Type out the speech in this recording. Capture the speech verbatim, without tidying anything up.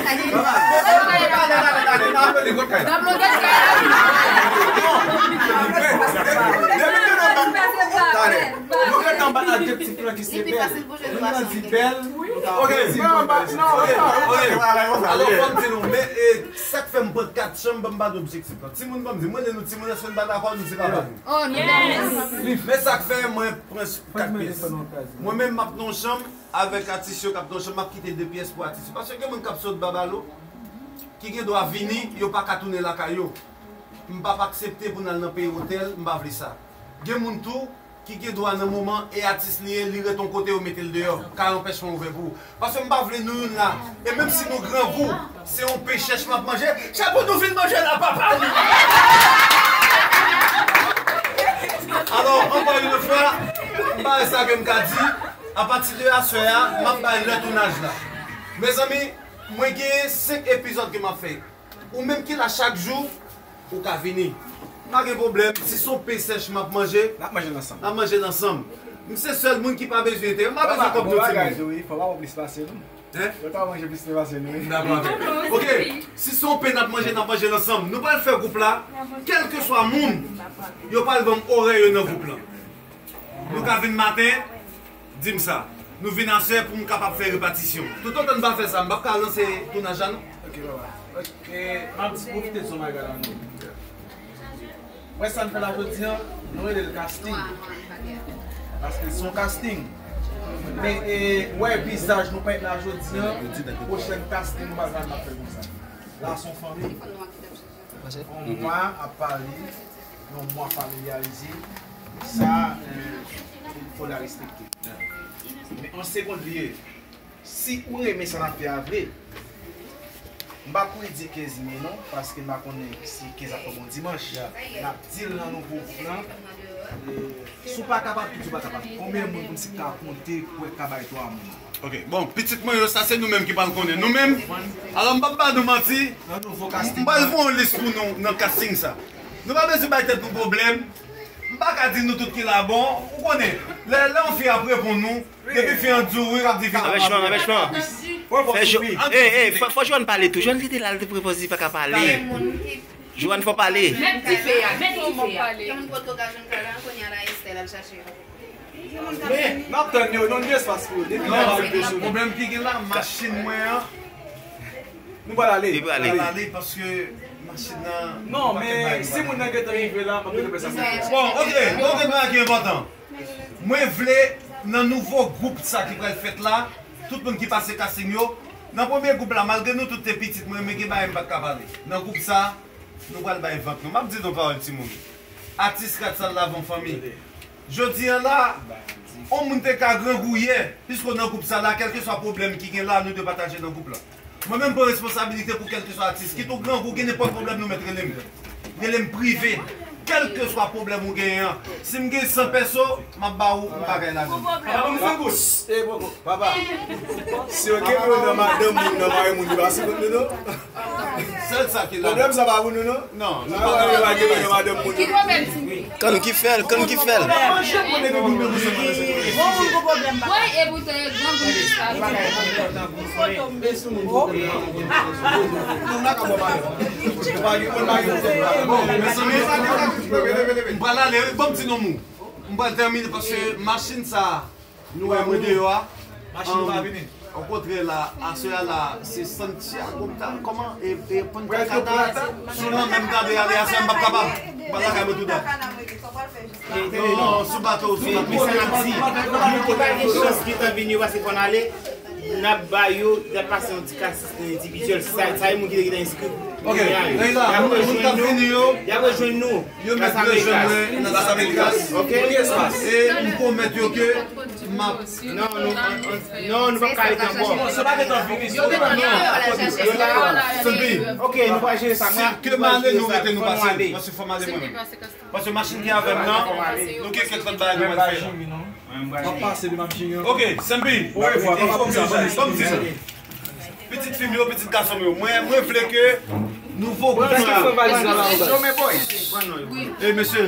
Talè, talè, talè, talè, n ap rele kot kay la. Talè. Nou gentan ba l adjektif lan ki se bèl. Nou gentan di bèl. Ok, ok, ok. Alò, fò m di nou, men, e, sa k fè m pran kat chanm, ban m ba nou objektif lan. Timoun, ban m di, mwen, nou timoun, èske n pa dakò, nou di papa nou? Oh, nou dakò. Men sa k fè mwen pran kat pyès. Mwen menm, m ap nan yon chanm, avèk atis yo k ap nan chanm, m ap kite de pyès pou atis yo. Paske gen moun k ap sot Babalo, ki gen dwa vini, yo pa ka tounen lakay yo. M p ap aksepte pou n al nan peyi otèl, m pa vle sa. Gen moun tou ki gen dwa nan moman e atis li ye, li ret yon kote yo mete l deyò. Kay anpèchman ouvè pou ou. Paske m pa vle nou youn la. E menm si nou grangou, se yon pe chèch m ap manje. Se pou nou vin manje la, papa nou. Alò, ankò yon fwa, m pa wè sa ke m ka di. Apati de aswè a, m ap bay lè tounaj la. Mezanmi, mwen gen senk epizòd ke m ap fè. Ou menm ki la chak jou, ou ka vini. Pa gen pwoblèm, si se yon pe sèch m ap manje, n ap manje l ansanm. N ap manje l ansanm. M se sèl moun ki pa bezwen enterè. M pa bezwen kòb nou timoun. Fò pa pran plis pase nou. Hein? Yo ta manje plis pase nou. M dakò avè w. Ok, si se yon pe n ap manje, n ap manje l ansanm. Nou pral fè gwoup la, kèlkeswa moun, yo pral ban m orè yo nan gwoup lan. Nou ka vin maten, di m sa. Nou vin aswè pou m kapab fè repatisyon. Toutotan n pa fè sa, m p ap ka lanse tounaj la, non. Ok, papa. Ok, m ap pwofite di yon bagay la, non. Wè sa n fè la jodi a, nou rele l casting. Paske se yon casting. Men, e, wè vizaj nou parèt la jodi a, pwochèn casting nou pa ka fè konsa. La se yon fanmi. On mwa ap pale, yon mwa familyarize, sa, euh, il faut la respecter. Men an segond lye, si ou renmen sa n ap fè a vre, m pa kouri di kenz men non, paske m pa konnen si kenz ap fè bon dimanch. N ap di l nan nouvo gwoup lan. Euh, Si w pa kapab, tou di w pa kapab. Konbyen moun kòmsi k ka konte pou w ka bay twa moun? Ok, bon, pitit mwen yo, sa se nou menm ki pral konnen. Nou menm, alò m p ap ba nou manti, m pral fè yon lis pou nou nan casting sa. Nou pa bezwen bay tèt nou pwoblèm. M pa ka di nou tout ki la bon. Ou konnen, lè, lè yon fi ap reponn nou, depi fi an di w wi, w ap di fi an pa vle. Anpèchman, anpèchman. Fè Jwa-, ey, ey, fò, fò Jwa-, pale tou. Jwa-, rete la, l te pran pòz li pa ka pale. Jwa-, fò pale. Met dife a, met dife a. Gen moun kote w ka jwenn kay la, kounye a la Estelle al chache yo. Men, n ap tann yo, nou gen espas pou yo. Depi nan pale de sou pwoblèm ki gen la, machin mwen an. Nou pral ale. Li pral ale. Pral ale paske machin nan. Non, men si moun nan gentan rive la, m ap gentan fè sa. Bon, ok, bon, gen bagay ki enpòtan. Mwen vle, nan nouvo gwoup sa ki pral fèt la, tout moun ki pase casting yo, nan premye gwoup la, malgre nou tout te pitit, mwen, men gen bagay m pa t ka pale. Nan gwoup sa, nou pral bay vant nou. M ap di nou pawòl, timoun. Atis Rad Sal Lavan Fanmi. Jodi a la, yon moun te ka grangou yè, piske w nan gwoup sa la, kèlkeswa pwoblèm ki gen la, nou dwe pataje nan gwoup la. Mwen menm pran responsabilite pou kèlkeswa atis, kit ou grangou, gen nenpòt pwoblèm nou mèt rele m. Rele m prive. Kèlkeswa pwoblèm ou genyen an. Si m gen san pèso, m ap ba ou yon bagay ladan. Papa, ban m san goud. E poko, papa. Si yo kenbe w nan madanm moun, nan mari moun, li pa sou kont nou non. Sèl sa ki la. Pwoblèm sa pa pou nou non. Non, nou pa gen madanm moun. Ki pwoblèm, Tini? Kann ki fè l, kann ki fè l. Woy, e poutèt grangou. M pral ale wi, ban m ti non mou. M pral tèmine paske machin sa. Nou wè mwen deyò a. Machin nou pa vini. Okontrè la, aswè a la, se Santiago, m ta, kòman, e, e Punta Cana, sou lanmè m ta vle ale, aswè a m p ap kapab. M pral lakay mwen tou dat. Non, sou bato, sou bato. Men sa n ap di, nou te pa gen chans gentan vini yo, paske fò n ale, n ap ba yo, n ap pase yon ti kas endividyèl, sa, sa e moun ki te gentan enskri. Ok, Leila, moun k ap vini yo, y ap rejwenn nou. Yo mèt rejwenn mwen nan Las Américas. Ok? E m pwomèt yo ke m ap. Non, nou, non, nou pa ka rete ankò. Non, se pa gentan fini, se pa gentan fini. Sanpi. Ok, nou pral jere sa. Ke m ale, nou rete, nou pase. Paske fò m ale mwen menm. Paske machin ki avè m nan, nou gen kèk lòt bagay nou pral fè. M ap pase devan machin yo. Ok, Sanpi. Kòm di sa, kòm di sa. Pitit fi m yo, pitit gason m yo. Mwen, mwen vle ke nouvo gwoup sa. E mesye,